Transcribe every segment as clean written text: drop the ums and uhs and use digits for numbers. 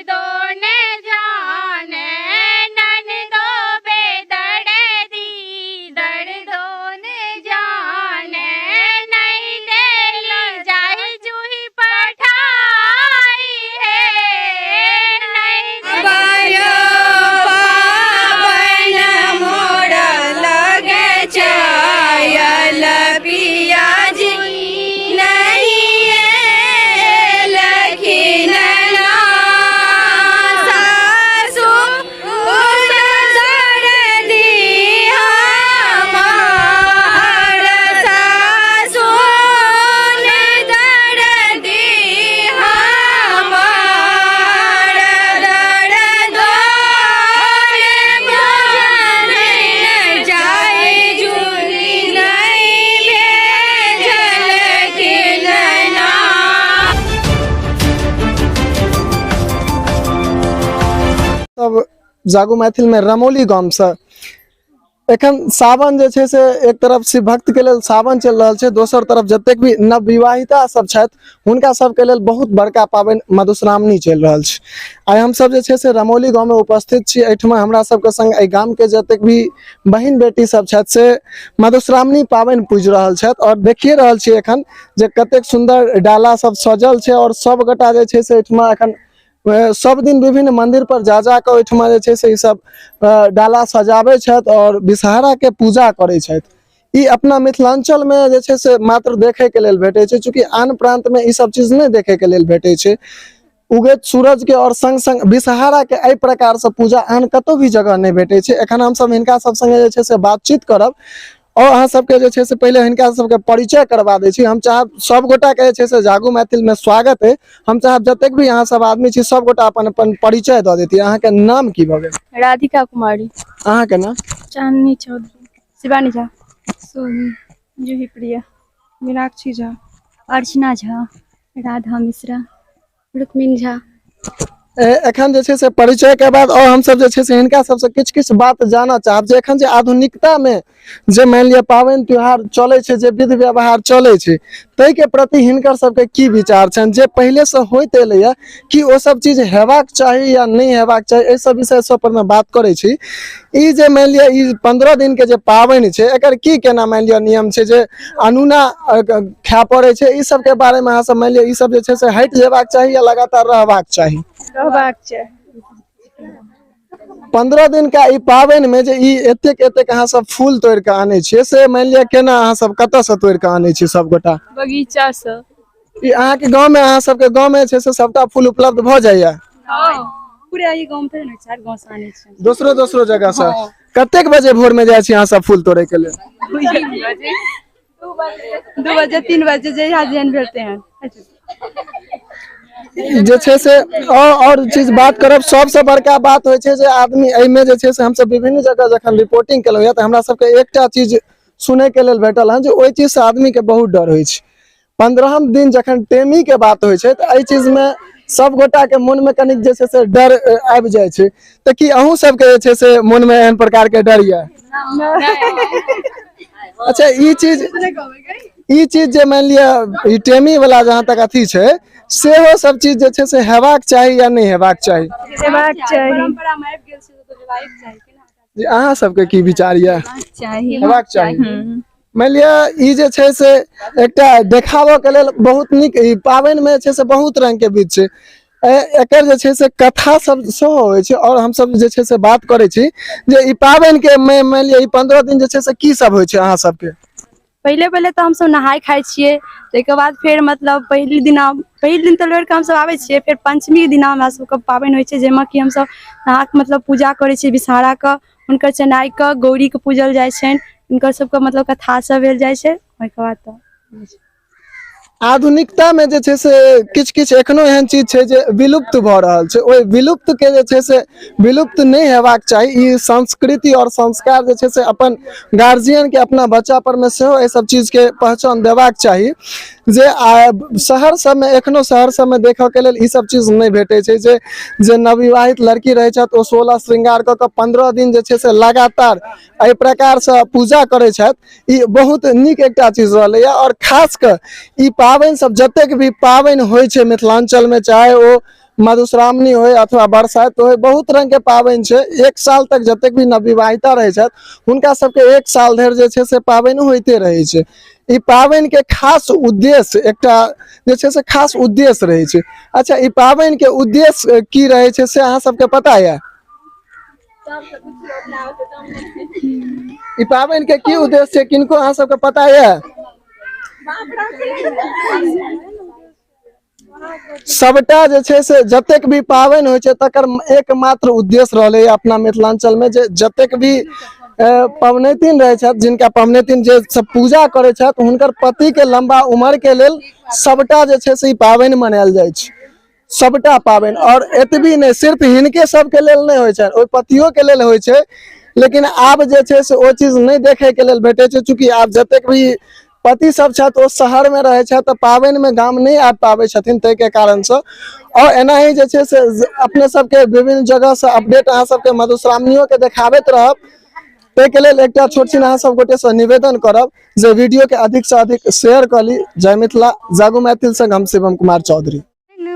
दो ने जाने ननदो बेदर्दी दर्दो ने जाने नहीं देली जाहि जूही पठाई है नहीं बड़ पावन मोर लगे चयल पियाजी नहीं एलखिन ना। सासु दर्दी हमार सासु दर्दी हमार दर्द जाय जुली नहीं भेजलखिन ना। सब जागू मैथिल में रमौली गाम से एखन सावन जे छै से एक तरफ शिव भक्त के लेल सावन चलि रहल छै, दोसर तरफ जतेक भी नवविवाहिता सब छथि हुनका सबके लेल बहुत बड़का पाबनि मधुश्रावणी चलि रहल छै। आइ हमसब जे छै से रमौली गाँव में उपस्थित छी। एहिठमा हमरा सबके संग एहि गाम के जतेक भी बहिन बेटी सब छथि से मधुश्रावणी पाबनि पूजि रहल छथि और देखिए रहल छी एखन जे कतेक सुन्दर डाला सब सजल छै और सब गोटा जे छै से एहिठमा एखन सब दिन विभिन्न मंदिर पर जा जा कऽ ओहिठमा जे छै से ई सब डाला सजाबै छथि और विषहरा के पूजा करै छथि। ई अपना मिथिलांचल में जे छै से मात्र देखै के लेल भेटै छै, चूँकि आन प्रांत में ई सब चीज नहि देखै के लेल भेटै छै। उगैत सूरज के और संग संग विषहरा के एहि प्रकार से पूजा आन कतौ भी जगह नहि भेटै छै। एखन हमसब हिनका सब संगे जे छै से बातचीत करब और अहाँ सबके जे छै से पहिले हिनका सबके परिचय करवा दै छी। हम चाहब सब गोटा के जे छै से जागू मैथिल में स्वागत है। हम चाहब जतेक भी अहाँ सब आदमी छी सब गोटा अपन अपन परिचय दऽ देती। अहाँ के नाम की भऽ गेल? राधिका कुमारी। अहाँ के नाम? चांदनी चौधरी। शिवानी झा। सोनी। जूही प्रिया। मीनाक्षी झा। अर्चना झा। राधा मिश्रा। रुक्मिणी झा। एखन जे छै से परिचय के बाद और हमसब जे छै से हिनका सबसँ किछु किछु बात जानऽ चाहब जे एखन जे आधुनिकता में जे मानि लिअ पाबनि त्योहार चलै छै, जे विध व्यवहार चलै छै, ताहिके प्रति हिनकर सबके की विचार छनि, जे पहिलेसँ होइत एलैए कि ओ सब चीज हेबाक चाही या नहि हेबाक चाही, एहि सब विषय सब पर मे बात करै छी। ई जे मानि लिअ ई 15 दिन के जे पाबनि छै एकर की केना मानि लिअ नियम छै जे अनूना खाय पड़ै छै, ई सबके बारे मे अहाँ सब मानि लिअ ई सब जे छै से हटि जेबाक चाही या लगातार रहबाक चाही? रहबाक चाही। 15 दिन का ई पाबनि में जे ई एतेक एतेक अहाँ सब फूल तोड़ि कऽ आनै छियै से मानि लिअ केना अहाँ सब कतऽ से तोड़ि कऽ आनै छियै सब गोटा? बगीचा से। ई अहाँके गाँव में, अहाँ सबके गाँव में छै से सबटा फूल उपलब्ध भऽ जाइया? पूरा ई गाँव में थोड़े ने छै, गाँव से आनै छै। दोसरो दोसरो जगह से। कतेक बजे भोर में जाइ छी अहाँ सब फूल तोड़े के लेल? 2 बजे 3 बजे जहिया जेहन भेटते हैं। जे छै से और चीज बात करब, सबसे बड़का बात होइ छै जे आदमी एहिमे जे छै से हमसब विभिन्न जगह जखन रिपोर्टिंग केलहुँ तऽ हमरा सबके एकटा चीज सुनय के लेल भेटल हन जे ओहि चीज से आदमी के बहुत डर होइ छै। 15 दिन जखन टेमी के बात होइ छै तऽ एहि चीज मे सब गोटा के मन में कनिक जे छै से डर आबि जाइ छै, तऽ की अहूँ सबके जे छै से मन में एहन प्रकार के डर यऽ? अच्छा, ई चीज जे मानि लिअ ई टेमी वाला जहाँ तक अथी छै सेहो सब चीज जे छै से हेबाक चाही या नहि हेबाक चाही? हेबाक चाही। परंपरा में आबि गेल छै तऽ हेबाक चाही। जी अहाँ सबके की विचार यऽ? चाही। हेबाक चाही। मानि लिअ ई जे छै से एकटा देखाबऽ के लेल बहुत नीक ई पाबनि मे जे छै से बहुत रंग के विध छै, एकर जे छै से कथा सब सेहो होइ छै और हमसब जे छै से बात करै छी जे ई पाबनि के मानि लिअ ई 15 दिन जे छै से की सब होइ छै अहाँ सबके? पहिले पहिले तऽ हमसब नहाय खाय छियै, ताहिके बाद फेर मतलब पहिल दिना, पहिल दिन तऽ लोढ़ि कऽ हमसब आबै छियै, फेर पंचमी दिना हमरा सबके पाबनि होइ छै जाहिमे कि हमसब नहा कऽ मतलब पूजा करै छियै विषहरा के, हुनकर चनाइ के, गौरी के पूजल जाइ छनि, हुनकर सबके मतलब कथा सब भेल जाइ छै, ओहिके बाद तऽ आधुनिकता में जे छै से किछु किछु एखनो एहन चीज छै जे विलुप्त भऽ रहल छै, ओहि विलुप्त के जे छै से विलुप्त नहि हेबाक चाही। ई संस्कृति और संस्कार जे छै से अपन गार्जियन के अपना बच्चा पर में सेहो एहि सब चीज के पहचान देबाक चाही जे शहर सब में एखनो शहर सब में देखऽ के लेल ई सब चीज नहि भेटै छै जे नवविवाहित लड़की रहै छथि ओ 16 श्रृंगार कऽ कऽ 15 दिन जे छै से लगातार एहि प्रकार से पूजा करै छथि। ई बहुत नीक एकटा चीज रहलैए और खास कऽ ई पाबनि सब जतेक भी पाबनि होइ छै मिथिलाञ्चलमे, चाहे ओ मधुश्रावणी होय अथवा बरसाइत होय, बहुत रंग के पाबनि छै। एक साल तक जतेक भी नवविवाहिता रहै छथि हुनका सबके एक साल धरि जे छै से पाबनि होइते रहै छै। ई पाबनि के खास उद्देश्य एकटा जे छै से खास उद्देश्य रहै छै। अच्छा, ई पाबनि के उद्देश्य की रहै छै से अहाँ सबके पता यऽ? ई पाबनि के की उद्देश्य छै किनको अहाँ सबके पता यऽ? सबटा जे छै से जतेक भी पाबनि होइ छै तकर एकमात्र उद्देश्य रहलै अपना मिथिलाञ्चलमे जे जतेक भी पबनैतिन रहै छथि, जिनका पबनैतिन जे सब पूजा करै छथि, हुनकर पतिके लम्बा उमरके लेल सबटा जे छै से ई पाबनि मनायल जाइ छै, सबटा पाबनि। और एतबी नहि, सिर्फ हिनके सबके लेल नहि होइ छनि, ओहि पतियो के लेल होइ छै। लेकिन आब जे छै से ओ चीज नहि देखैके लेल भेटै छै, चूँकि आब जतेक भी पति सब छथि ओ शहर मे रहै छथि तऽ पाबनि मे गाम नहि आबि पाबै छथिन, ताहिके कारणसँ। और एनाही जे छै से अपने सबके विभिन्न जगह से अपडेट अहाँ सबके मधुश्रावणियो के देखाबैत रहब। ताहिके लेल एकटा छोट छिन अहाँ सब गोटे से निवेदन करब जे वीडियो के अधिक से अधिक शेयर कऽ ली। जय मिथिला, जागू मैथिल संग हम शिवम कुमार चौधरी।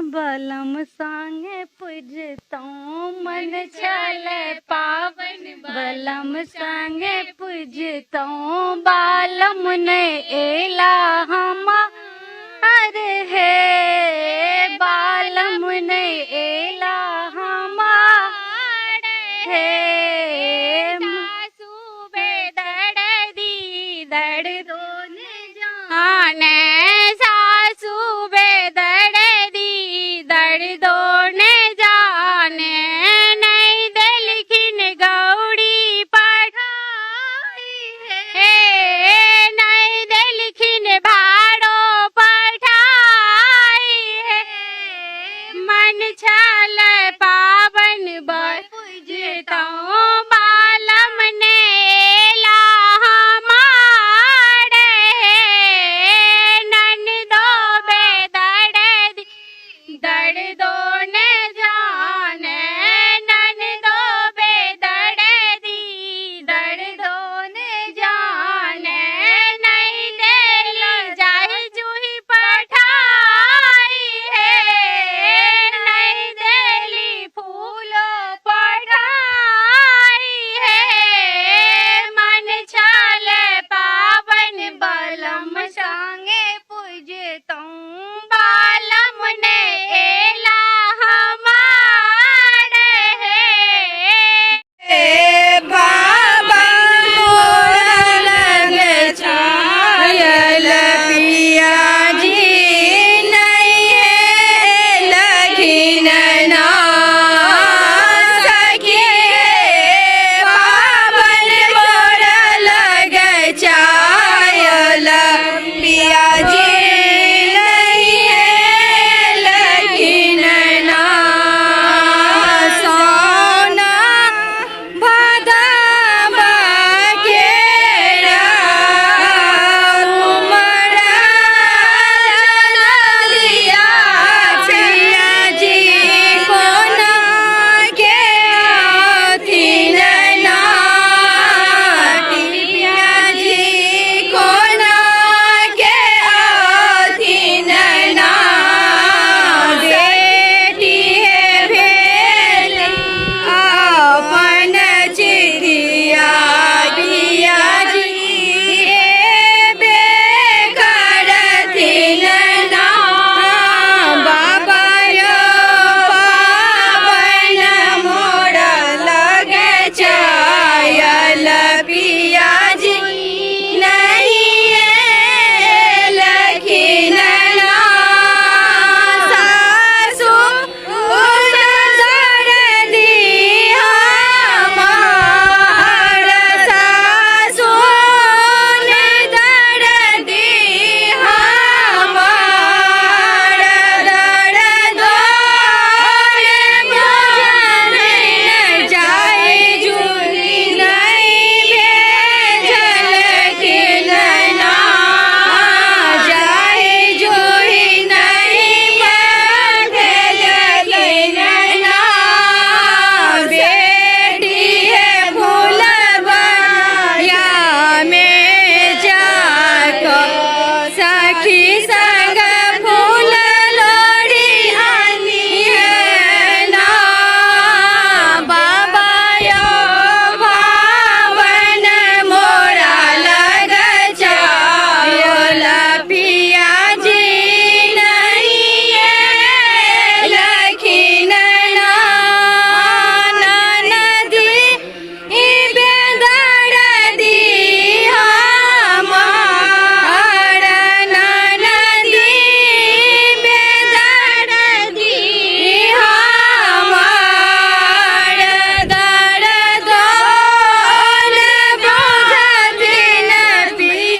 बलम संगे पूजतौं मन चले पावन, बलम संगे पूजतौं बालम ने एला हमार हे, बालम ने एला हमार हे।